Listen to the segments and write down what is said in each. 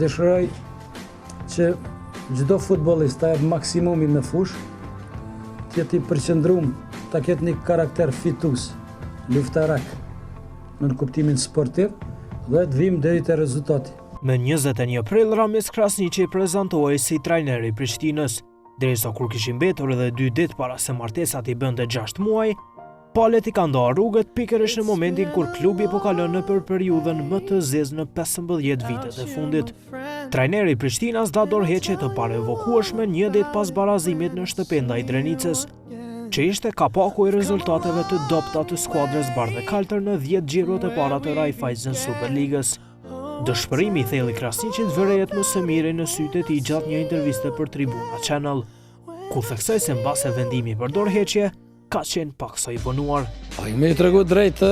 Dëshiroj që çdo futbollist ta jep maksimumin në fushë, të jetë i përqendrum, ta ketë një karakter fitues, luftarak, në kuptimin sportiv dhe të vijmë deri te rezultati. Më 21 prill Ramiz Krasniqi prezantohej si trajner i Prishtinës, derisa kur kishin mbetur edhe dy ditë para se martesa t'i bënte 6 muaj, palët i kanë ndarë rrugët pikërisht në momentin kur klubi po kalon nëpër periudhën më të zezë në 15 vitet e fundit. Trajneri prishtinas dha dorëheqje të parevokueshme një ditë pas barazimit në shtëpi ndaj Drenicës, që ishte kapaku i rezultateve të dobëta të skuadrës bardhekaltër në 10 xhirot e para të Raiffeisen Superligës. Dëshpërimi i thellë i Krasniqit vërehet më së miri në sytë e tij gjatë një interviste për Tribuna Channel, ku theksoi se mbase vendimi për dorëheqje ka qenë paksa i vonuar. Ai me tregu drejt,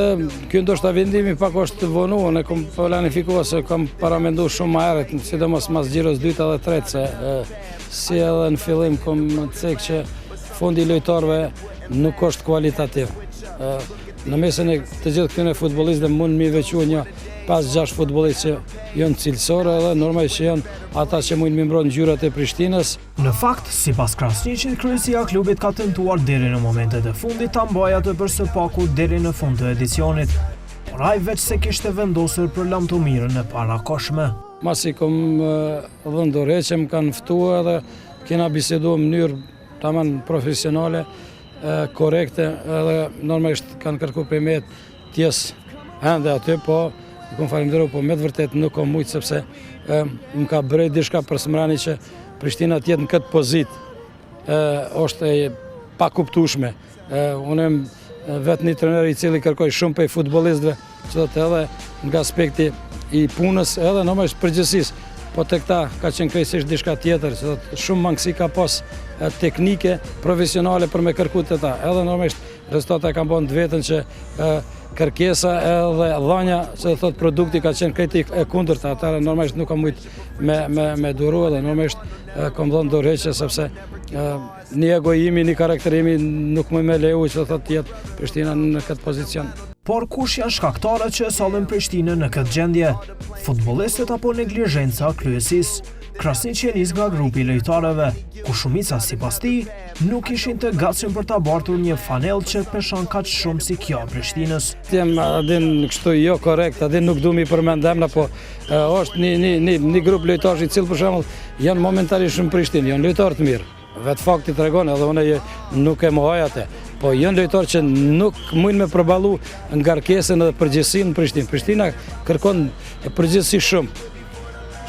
ky ndoshta vendimi pak është vonu, unë kom planifiku se kam paramendu shumë më herët, sidomos mas xhiros dytë edhe tretë, se si edhe në fillim kom cek që fondi i lojtarëve nuk është kualitativ. Në mesin e të gjithë këtyre futbollistëve mund mi veçu një 5-6 futbollistë që janë cilësorë edhe normal që janë ata që mund mi mbro ngjyrat e Prishtinës. Në fakt, sipas Krasniqit, kryesia e klubit ka tentuar deri në momentet e fundit ta mbajë atë për së paku deri në fund të edicionit, por ai veçse kishte vendosur për lamtumirën e parakohshme. Masi kom dhënë dorëheqje, më kanë ftu edhe kena bisedu në mënyrë tamam profesionale, korrekte, edhe normalisht kanë kërku prej meje të jes ende aty, po i kom falenderu, po me të vërtet nuk kom mujtë, sepse më ka brejt diçka për së që Prishtina të jetë në këtë pozitë, është e pakuptueshme. Unë jam vetë një trener i cili kërkoj shumë prej futbollistëve, që do të edhe nga aspekti i punës edhe normalisht përgjegjësisë, po te këta ka qenë krejtësisht diçka tjetër, që do të shumë mangësi ka pas teknike, profesionale për me kërku te ta, edhe normalisht rezultatet e kanë bërë të vetën që kërkesa edhe dhanja, që do thotë produkti ka qenë krejt e kundërta, atëherë normalisht nuk kam mujt me, me, me duru edhe normalisht kam dhënë dorëheqje sepse një ego imi, një karakter imi nuk më me leju që do thotë të jetë Prishtina në këtë pozicion. Por kush janë shkaktarët që e sollën Prishtinën në këtë gjendje? Futbollistët apo neglizhenca e kryesisë? Krasniqi e nis nga grupi i lojtarëve, ku shumica sipas tij nuk ishin të gatshëm për ta bartur një fanellë që peshon kaq shumë si kjo e Prishtinës. Jem a din kështu jo korrekt, a din nuk du mi përmend emra, po është një, një, një, një grup lojtarësh i cilë për shembull janë momentalisht në Prishtinë, janë lojtarë të mirë. Vetë fakti tregon edhe unë nuk e mohoj atë. Po janë lojtarë që nuk mujnë me përballu ngarkesën edhe përgjegjësinë në Prishtinë. Prishtina kërkon përgjegjësi shumë.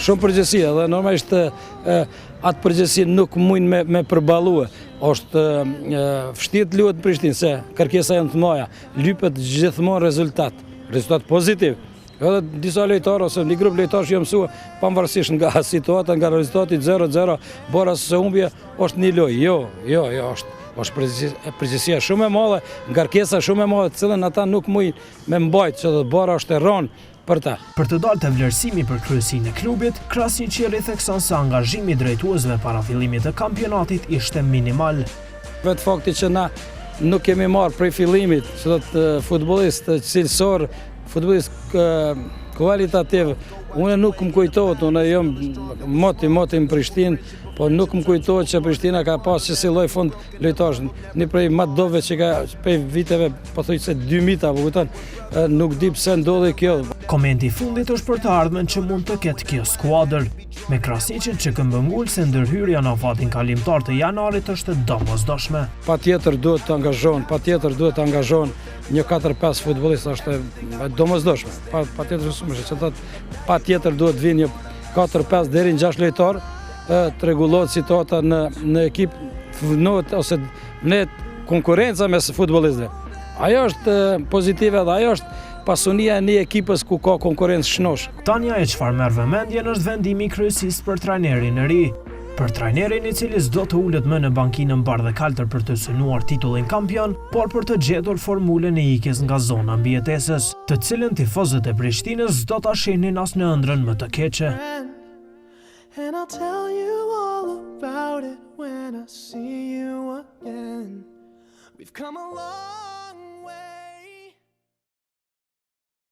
Shumë përgjegjësi edhe normalisht atë përgjegjësi nuk mujnë me, me përballu. Është vështirë të luhet në Prishtinë se kërkesa janë të mëdha. Lypet gjithmonë rezultat, rezultat pozitiv. Edhe disa lojtarë ose një grup lojtarësh janë mësuar pavarësisht nga situata, nga rezultati 0-0, baraz ose humbje, është një lojë. Jo, jo, jo, është është përgjegjësia shumë e madhe, ngarkesa shumë e madhe, të cilën ata nuk mujnë me mbajt, që dhe barra është e rëndë për ta. Për të dalë te vlerësimi për kryesinë e klubit, Krasniqi rithekson se angazhimi i drejtuesve para fillimit të kampionatit ishte minimal. Vetë fakti që na nuk kemi marrë prej fillimit, që do të futbollistë cilësor, Futbollist kualitativ, unë nuk më kujtohet, unë jam moti, moti në Prishtinë, po nuk më kujtohet që Prishtina ka pas qësi lloj fond lojtarësh, një prej më të dobëve që ka prej viteve, pothuajse 2000-ta, po kujton, nuk di pse ndodhi kjo. Komenti i fundit është për të ardhmen që mund të ketë kjo skuadër, me Krasniqin që këmbëngul se ndërhyrja në afatin kalimtar të janarit është e domosdoshme. Patjetër duhet të angazhohen, patjetër duhet të angazhohen Një 4-5 futbollistë është e domosdoshme. Pa patjetër shumë, që thotë patjetër duhet të vinë një 4-5 deri në 6 lojtarë, të rregullohet situata në në ekip, vënohet ose në konkurrenca mes futbollistëve. Ajo është pozitive dhe ajo është pasunia e një ekipës ku ka konkurrencë shnosh. Tani ajo çfarë merr vëmendjen është vendimi i kryesisë për trajnerin e ri. Për trajnerin i cili s'do të ulet më në bankinën bardhekaltër për të synuar titullin kampion, por për të gjetur formulën e ikjes nga zona e mbijetesës, të cilën tifozët e Prishtinës s'do ta shihnin as në ëndrrën më të keqe. And I'll tell you all about it when I see you again. We've come a long.